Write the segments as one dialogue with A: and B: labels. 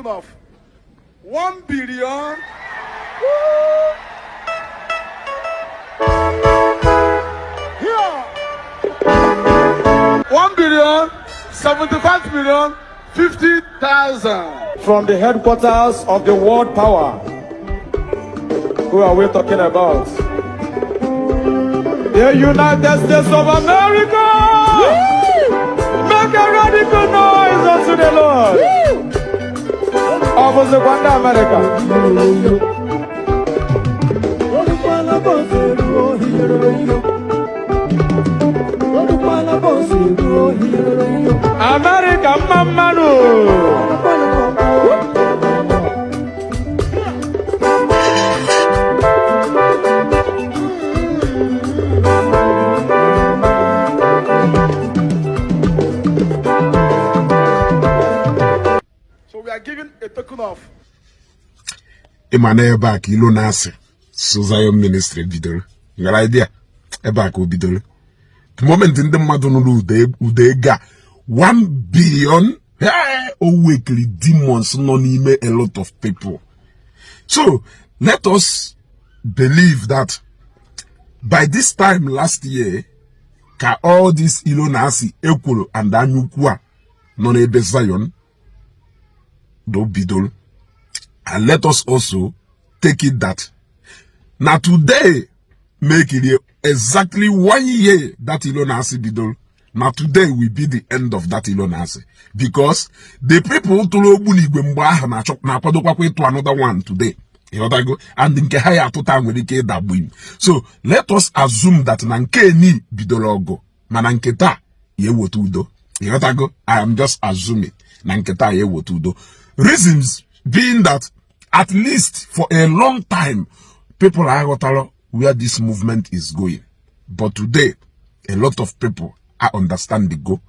A: token of 1 billion. Here. 1 billion 75 million 50,000.
B: From the headquarters of the world power, who are we talking about? The United States of America! Make a radical noise unto the Lord! Ọ bụzikwa ndị Amerịka? Amerịka mma mma nụ!
A: So we are giving a token of
C: Ị ma na ebe a ka ilo na asị so Zion Ministry bidoro. Nwere idea ebe a ka o bidoro. The moment ndị mmadụ nụrụ ụda ego a 1 billion, o wekiri demons nọ n'ime a lot of people. So let us believe that by this time last year ka all this ilo na asị ekworo and anyaukwu a nọ n'ebe Zion do bidoro. And let us also take it that na today make it exactly one year that ilo na asị bidoro. Na today will be the end of that ilo na asị, because the people tụrụ ogbunigwe mgbe ahụ na-akwadokwakwa ịtụ another one today. Ịghọtago? And nke ha ya atụta nwere ike ịdagbu im. So let us assume that na nke ni bidoro ọgụ, mana nke taa ya eweta udo. Ịghọtago? I am just assuming na nke taa ya eweta udo. Reasons being that at least for a long time people aghọtara where this movement is going, but today a lot of people are understand the go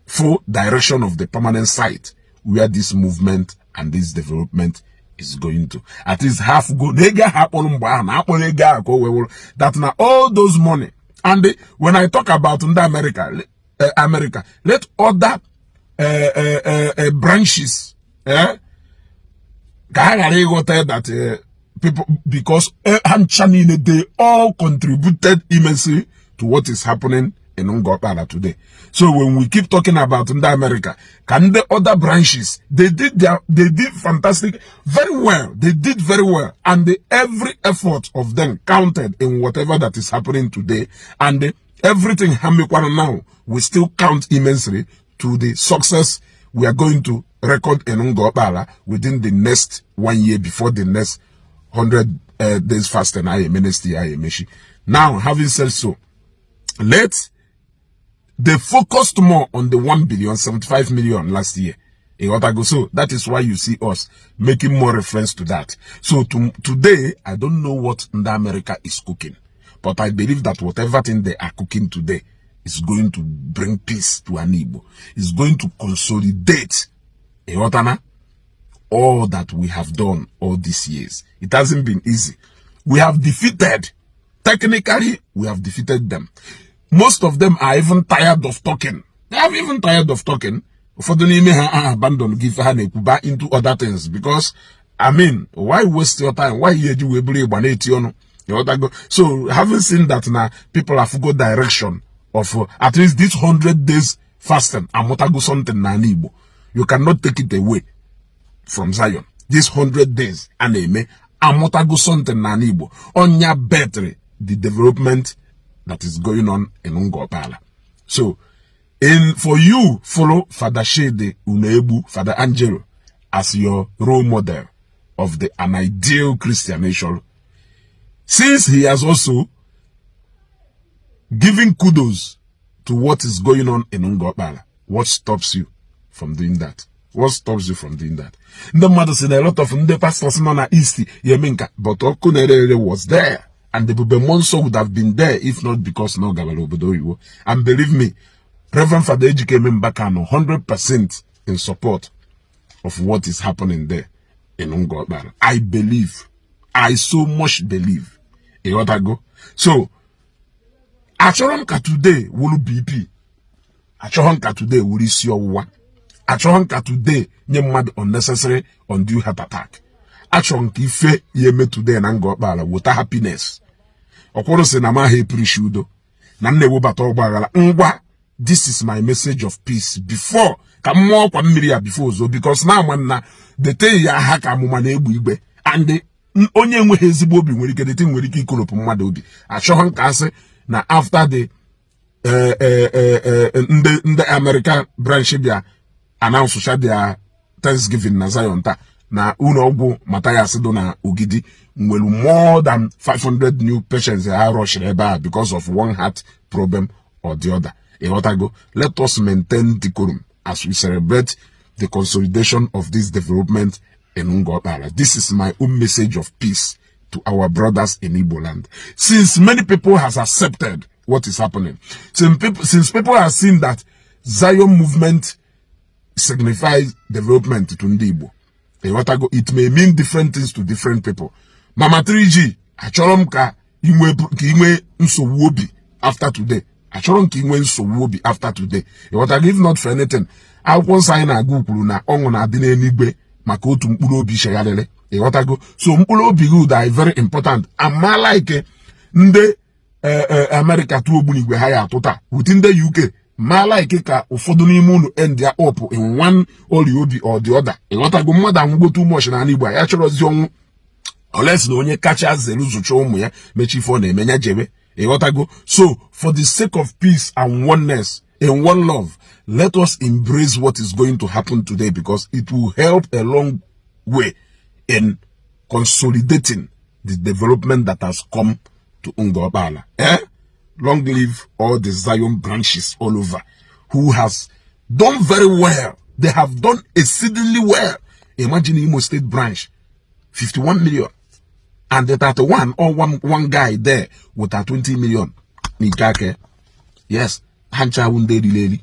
C: full direction of the permanent site where this movement and this development is going to. At least half go na ego ahụ akpọrọ mgbe ahụ na akpọrọ ego ahụ ka o wee wụrụ that na all those money. And when I talk about ndị America, America, let other branches ka ha ghara ịghọta that people, because ha ncha niile, they all contributed immensely to what is happening in Ngokpala today. So when we keep talking about ndị America, ka ndị other branches, they did fantastic, very well. They did very well, and every effort of them counted in whatever that is happening today, and everything ha mekwara now will still count immensely to the success we are going to record in Ngokpala within the next one year before the next 100 days fasting I ministry I emechi. Now, having said so, let they focused more on the 1 billion 75 million last year. Ịghọtago? So that is why you see us making more reference to that. So today, I don't know what ndị America is cooking, but I believe that whatever thing they are cooking today is going to bring peace to an Igbo. Is going to consolidate, ịghọtana, all that we have done all these years. It hasn't been easy. We have defeated, technically, we have defeated them. Most of them are even tired of talking. They have even tired of talking. Ụfọdụ n'ime ha are abandon give ha na-ekwuba into other things because, I mean, why waste your time? Why ihe eji wee bụrụ ịgba na-eti ọnụ? Ịghọtago? So having seen that na people have go direction of at least this 100 days fasting, amụtago something n'ala Igbo. You cannot take it away from Zion. This 100 days a na-eme amụtago something n'ala Igbo. Onya betri the development that is going on in Ngokpala. So, in for you follow Father Shede Unebu, Father Angelo, as your role model of the an ideal Christian nation, since he has also given kudos to what is going on in Ngokpala, what stops you from doing that? What stops you from doing that? Ndị mmadụ si na a lot of ndị pastors nọ na East ya eme nka, but ọkụ na-ere ere was there. And the Ebube Mmụọ would have been there if not because na ọ gabara obodo oyibo. And believe me, Reverend Father Ejikeme Mbaka nọ 100% in support of what is happening there in Ngokpala. I believe. I so much believe. Ịghọtago? So, achọrọ m ka today wụrụ BP. Achọrọ m ka today wụrụ isi ọwụwa. Achọghị m ka today nye mmadụ unnecessary undue heart attack. Achọrọ m ka ife ya eme today na Ngor Okpala weta happiness. Ọkwụrụ sị na m aha epirishi udo na m na-ewebata ọgba aghara. Ngwa, this is my message of peace before ka m mụọ ọkwa mmiri ya before ozo, because na ama m na dete ya aha ka amụma na-egbu igwe, and onye enweghị ezigbo obi nwere ike dete, nwere ike ikolopụ mmadụ obi. Achọghị m ka asị na after the ndị America branch bịa announce their Thanksgiving na Zion taa, na ụlọ ọgwụ Matthias dị na Ogidi nwere more than 500 new patients ha rushiri ebe a because of one heart problem or the other. Ịghọtago? Let us maintain decorum as we celebrate the consolidation of this development in Ngor Okpala. This is my own message of peace to our brothers in Igbo land. Since many people has accepted what is happening, since people have seen that Zion Movement signifies development to ndị Igbo. Ịghọtago? It may mean different things to different people. Mama 3G, achọrọ m ka ị nwee nsogbu obi after today. Achọrọ m ka ị nwee nsogbu obi after today. Ịghọtago? If not for anything, akwụkwọ nsọ anyị na-agụ kwuru na ọṅụ na-adị n'eluigwe maka otu mkpụrụ obi chegharịrị. Ịghọtago? So mkpụrụ obi gị ụda very important. Amala ike ndị Amerịka tụọ ogbunigwe ha ya atụ taa with ndị UK, ma like ka ụfọdụ n'ime unu end ya up in one ọrịa obi or the other. Ịghọtago? Mmadụ anwụgo too much n'ala Igbo, ya chọrọzi ọnwụ unless na onye kacha zere zụcha ụmụ ya mechi ife ọ na-eme ya jebe. Ịghọtago? So for the sake of peace and oneness in one love, let us embrace what is going to happen today, because it will help a long way in consolidating the development that has come to Ngor Okpala. Eh? Long live all the Zion branches all over who has done very well. They have done exceedingly well. Imagine Imo State branch, 51 million. And the 31 or one guy there with a 20 million. Nikake. Yes. Hancha wunde rileli.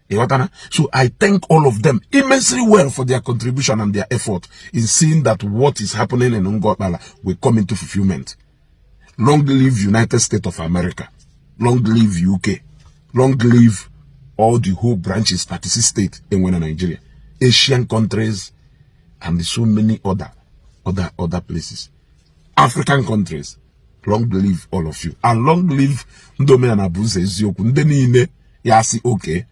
C: Ịghọtana? So I thank all of them immensely well for their contribution and their effort in seeing that what is happening in Ngor Okpala will come into fulfillment. Long live United States of America. Long live UK. Long live all the whole branches, 36 states in Nigeria, Asian countries, and so many other places. African countries. Long live all of you. And long live ndị omenala bụ ụzọ eziokwu, ndị niile ya sị oke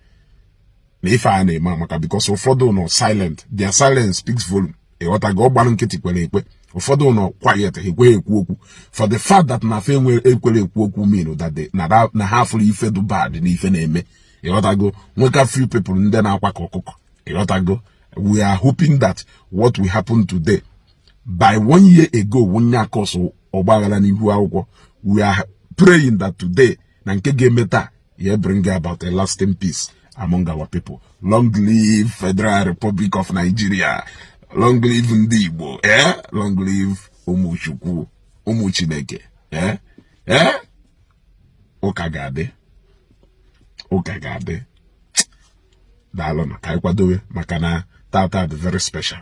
C: na ife a na-eme maka, because ụfọdụ nọ silent, their silence speaks volume. Ịghọtago? Ọgbalụ nkịtị kwere ekwe. Ụfọdụ nọ quiet, ha ekweghị ekwu okwu. For the fact that na afa enwe ekwere ekwu okwu mean that they, na ha fụrụ ife dị bad na ife na-eme. Ịghọtago? Nweka few people ndị na-akwa ka ọkụkọ. Ịghọtago? We are hoping that what will happen today, by one year ago wunye akọsụ ọgbaghara n'ihu akwụkwọ, we are praying that today na nke ga-eme taa ya bring about a lasting peace among our people. Long live Federal Republic of Nigeria. Long live ndị Igbo. Eh, long live ụmụ Chukwu, ụmụ Chineke. Eh, eh, ụka ga-adị, ụka ga-adị. Daalụ. Ka anyị kwadowe maka na tata dị very special.